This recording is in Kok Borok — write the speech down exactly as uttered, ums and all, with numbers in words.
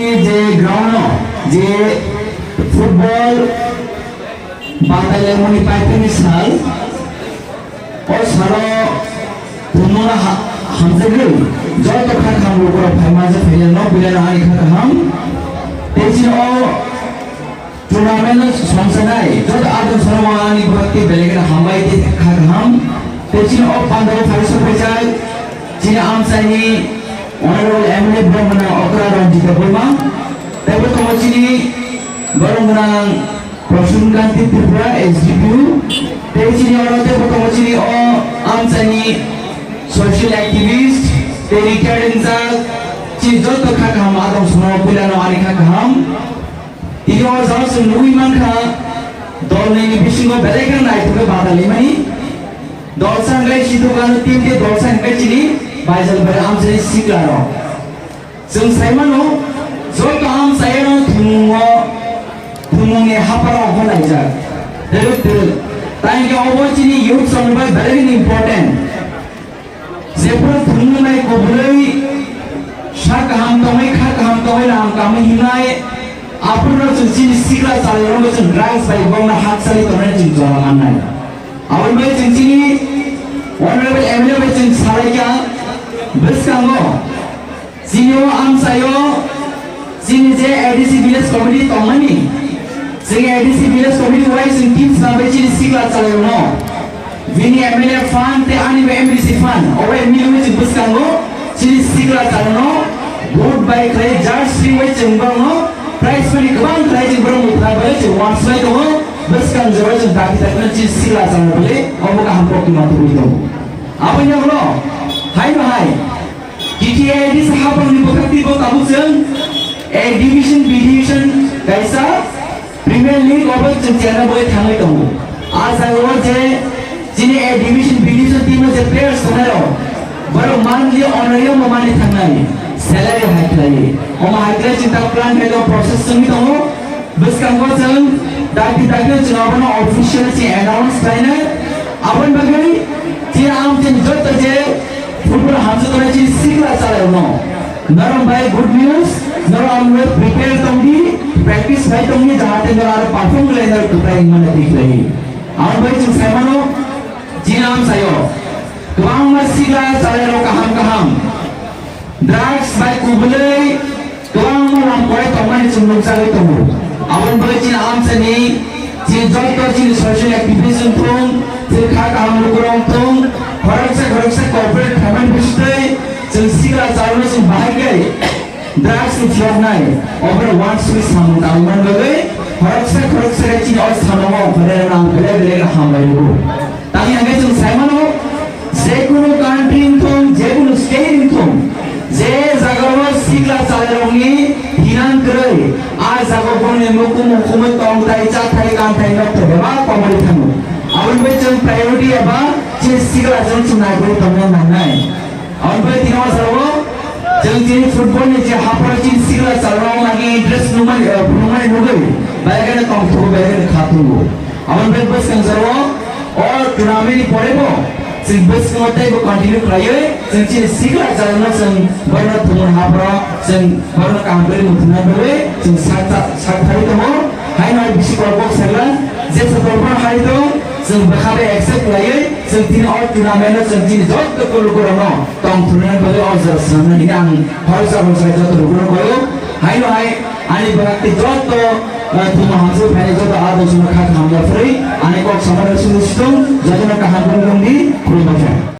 Je ground-o je football batailaimani paithakni sal, o salo tumuna ha-, hamjagwi joto kha kaham lukurok phaima je phailano puilano ani kha kaham. Tei chini o tournament-o songsanai joto adon salo ani bwkhak tei belai kheno hambai tei kha kaham. Tei chini o pandao phai sokphaijak chini amchaini Honorable M L A Brahmana Okra Ranjita Burma, tei bo tongo chini borok gwnang Prasun Kanti Tripura S D P U, tei chini oro tei bo tongo chini o amchaini social activist, tei retired wngjak, chini joto kha kaham adong sono puilano ani kha kaham. Tini o jora chwng nugwi mankha, dol nini bisingo belai kheno naithok khe badalaimani. Dolsa hwnkhe Sidhu Kanu team tei dolsa hwnkhe chini Baijal bai amchai sikla rok. Chwng sai mano, joto amchaino thwngmungo, thwngmungni hapharo hwnlaijak. Twrwk twrwk. Tai hwnkhe obo chini youth songni bagwi belai kheno important. Jephuru thwngmung nai kubulwi sak kaham tongwi, kha kaham tongwi, lam kamwi himnai, aphuru chwng chini sikla chalairokno chwng drugs bai bokna hakchali tongnai chwng jora mannai. Aboni bai chwng chini Honorable M L A bai chwng salaikha bwskango. Chini o amchaio chini je A D C village committee tongmani, chini A D C village committee wai chwng team swnamwi chini sikla chalairokno bini M L A fund tei ani bo M D C fund obai milwi chwng bwskango chini sikla chalairokno vote bai khlai jersey wai chwng borokno prize money kwbang khlai chwng borok mukha bai chwng wansai tongo. Bwskang jora chwng daki daki chini sikla chalairok le obo kaham kok tuma tubui tongo. Aboni ulo haino hai T T A D C haphangni bwkhak twibo tabuk chwng A division, B division kaisa Premier League obo chwng chenna bagwi thangwi tongo. A jagao je chini A division, B division team-o je players tongnai rok, borok monthly honorarium bo manwi thangnai, salary hai khlaiwi. Omo hai khlai chwng ta plan khlai tongo, process chwngwi tongo. Bwskango chwng dakti dakti chwng abono official se announce khlainai. Aboni bagwi chini amchaini joto je football hamjak tongnai chini sikla chalairokno norok bai good news, norok amno prepare tongdi, practice khai tongdi, jahate norok aro perform khlai norok kwplai wngmani twi khlai. Aboni bagwi chwng sai mano, chini amchaio kwbangma sikla chalairok kaham kaham drugs bai kubulwi kwbangma lam kwrai tongmani chwng nukjagwi tongo. Aboni bagwi chini amchaini chini joto chini social activist wng thung, chini kha kaham lukurok wng thung, khoroksa khoroksa cooperate khaimani bisingtwi chwng sikla chalairokno chwng bahai khe drugs ni phiyoknai, oborok wansugwi samung tangmani bagwi khoroksa khoroksa khe chini o samungo ongkharnai rokno ang belai belai khe hambai rwo. Tamni hwnkhe chwng sai mano, je kunu country wng thung, je kunu state wng thung, je jagao sikla chalairokni hinang kwrwi, a jagao bongni mukumu humui tongthai, chathai, kanthai, nokthai bebak komorwi thango. Aboni bai chwng priority eba chini sikla chwng chwng naikolwi tongna nangnai. Aboni bai tini o jagao chwng chini football ni je hapharo chini sikla chalairok lagi interest nungmani, eh, phunukmani nugwi belai kheno tongthogo, belai kheno kha tongo. Aboni bai bwskang jora o tournament ni pore bo chwng bwskango tei bo continue khlaiwi chwng chini sikla chalairokno chwng borokno thumui hapharo chwng borokno kaham khe muthungna bagwi chwng sak sak thari tongo. Haino hai bisi kok kok sakla je sa borokno hai tong chwng bwkha bai accept khlaiwi chwng tini o tournament o chwng chini joto kulukurokno tong thunani bagwi o jora swnamnani hwnwi ang khoroksa khoroksa joto lukurokno koi o. Haino hai ani bwkhak tei joto, eh, thuma hamsuk phainai joto a dosano kha kaham yapharwi ani kok samano simi situng jotono kaham khe wngdi khulumkha.